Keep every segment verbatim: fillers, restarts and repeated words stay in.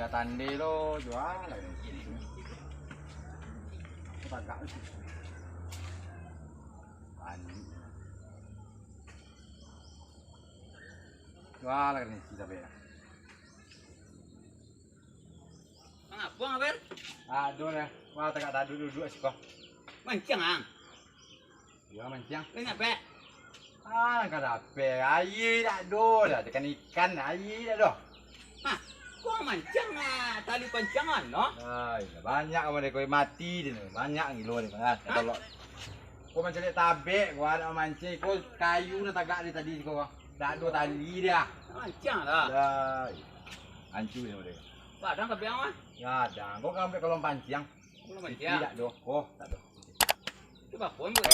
Tandai lo, jual lah. Tagak tu. Panik. Jual lah ni, kita bayar. Mangapo, Abel? Aduh, nah. Wah, tagak taduk duduak siko. Manciang, ang? Iyo, manciang. Lai dapek? Ah, ka dapek. Aia dak do dah, tekan ikan, aia dak do. Hah? Kok manciang, ah, tali panciangan, no? Ah, iyo, banyak kamu deh, kau mati deh, banyak gilo deh, ah, hah? Tolok. Kau mancaliak tabek, kau nak mancing, kau kayu nak tagak dari tadi, kau. Dak do tali dah. Manciang lah. Dah. Hancur deh, deh. Padang tabek, ah? Ya, dah. Kau kan sampai kolong panciang. Kolong panciang? Tidak do. Oh, tak do. Coba pun buat.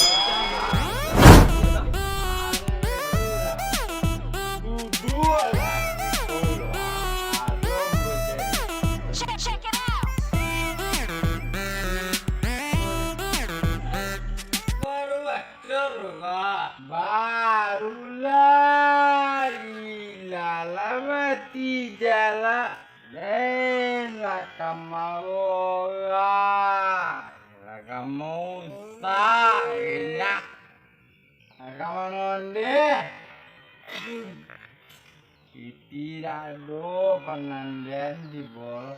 Check, check it out. Baru batur, Pak. Barulah gila lah mati jalak. Den lah ka maurah, lah ka mausak, indak. Lah ka mangondeh. Iti dak ado pangandian di bol.